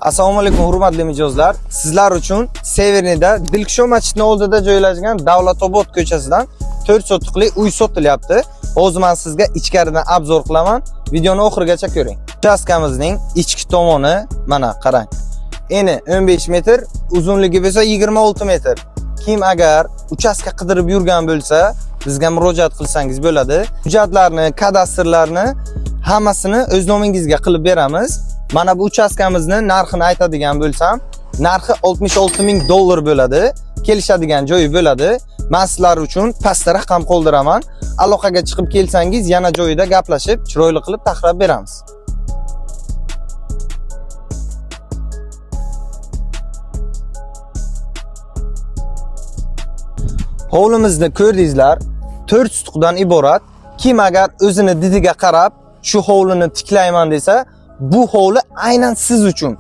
Assalomu alaykum, hurmatli mijozlar. Sizlar uchun Severnida Dilkusho masjidining oldida joylashgan Davlatobod ko'chasidan 4 sotixli uy sotilyapti. Hozir men sizga ichkaridan obzor qilaman. Videoni oxirigacha ko'ring. Uchastkamizning ichki tomoni mana qarang. Eni 15 metr, uzunligi bo'lsa 26 metr. Kim agar uchastka qidirib yurgan bo'lsa, bizga murojaat qilsangiz bo'ladi. Hujjatlarni, kadastrlarni hammasini o'z nomingizga qilib beramiz. Mana bu uchastkamizni narxini aytadigan bo'lsam, narxi 66 ming dollar bo'ladi. Kelishadigan joyi bo'ladi. Men sizlar uchun pastda raqam qoldiraman. Aloqaga chiqib kelsangiz, yana joyida gaplashib, chiroyli qilib taxlab beramiz. Hovlimizni ko'rdingizlar, 4 sutuqdan iborat. Kim agar o'zini didiga qarab shu hovlini tiklayman desa, bu hovli aynan siz uchun.